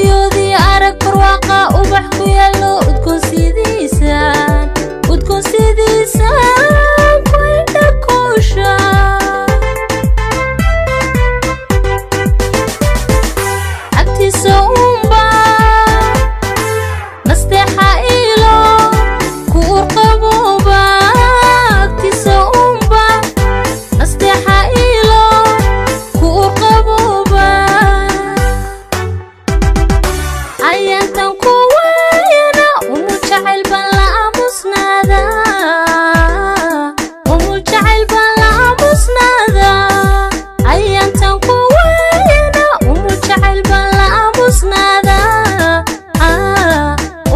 Riyoodii arag barwaaqa ubax ku yaallo udgoon sidiisaan, udgoon sidiisaan ku indha kuusha. Agtiisa uunba nasteexa iilo ku urqabooba. Agtiisa uunba nasteexa iilo ku urqabooba. Ayaantan ku waayana umu jacayl baan la aamusnaada, umu jacayl baan la aamusnaada. Ayaantan ku waayana umu jacayl baan la aamusnaada,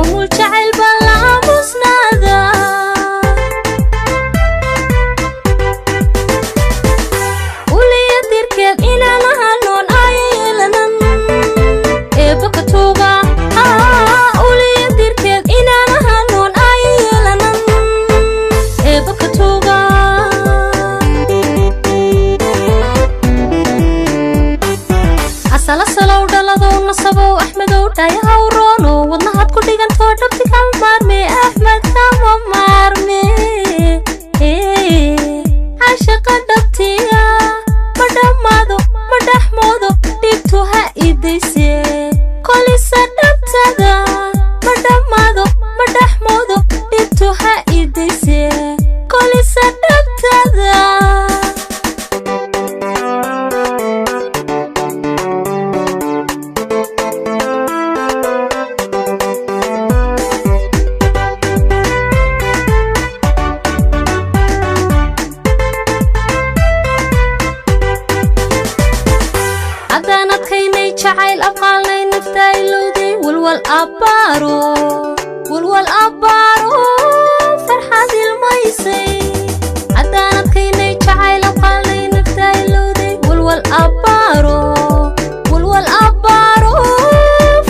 umu jacayl baan la aamusnaada. Uliya dirkeed inaan ahanoon ayeelanan eebba ka tuuga. Uliya dirkeed inaan ahanoon ayeelanan eebba ka tuuga. Asalasalow dhaladow nasabow Axmedow dhayahaw roono wadnahaad ku dhigantoo dhabti kama maarme, Axmed kama maarme. Caashaqa dhabtiya ma dhammaado, ma dhaxmoodo, dhibtu ha idayse kolisa dhabtada. Ma dhammaado, ma dhaxmoodo, dhibtu ha idayse kolisa dhabtada. Haddaan adkaynay jacayl abqaalnay nafta ilowday walwal abbaaro, walwal abbaaro farxad ilmaysay. Haddaan adkaynay jacayl abqaalnay nafta ilowday walwal abbaaro, walwal abbaaro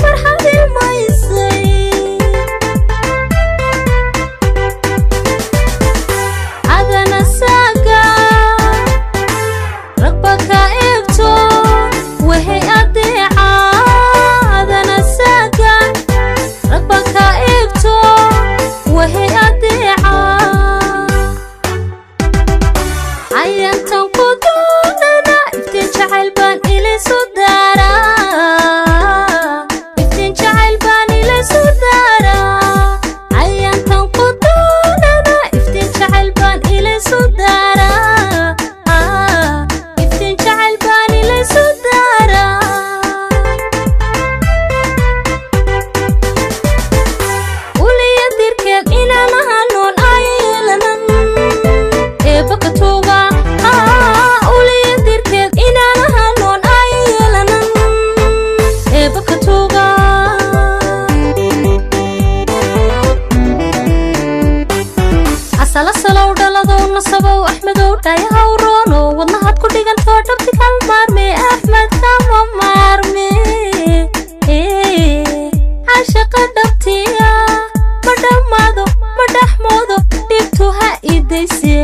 farxad ilmaysay. Adana saaga ragba ka eegto waxay adeeca. Adana saaga ragba ka eegto waxay adeeca. Cayantan ku doonana iftiin jacayl baan ilaysu daaraa, iftiin jacayl baan ilaysu daaraa. Cayantan ku doonana iftiin jacayl baan ilaysu daaraa, iftiin jacayl baan ilaysu daaraa. Uliya dirkeed inaan ahanoon ayeelanan eebba ka tuuga. Uliya dirkeed inaan ahanoon ayeelanan eebba ka tuuga. Asalasalow dhaladow nasabow Axmedow dhayahaw roono wadnahaad ku dhigantoo dhabti kama maarme, Axmed kama maarme. Caashaqa dhabtiya ma dhammaado, ma dhaxmoodo, dhibtu ha idayse.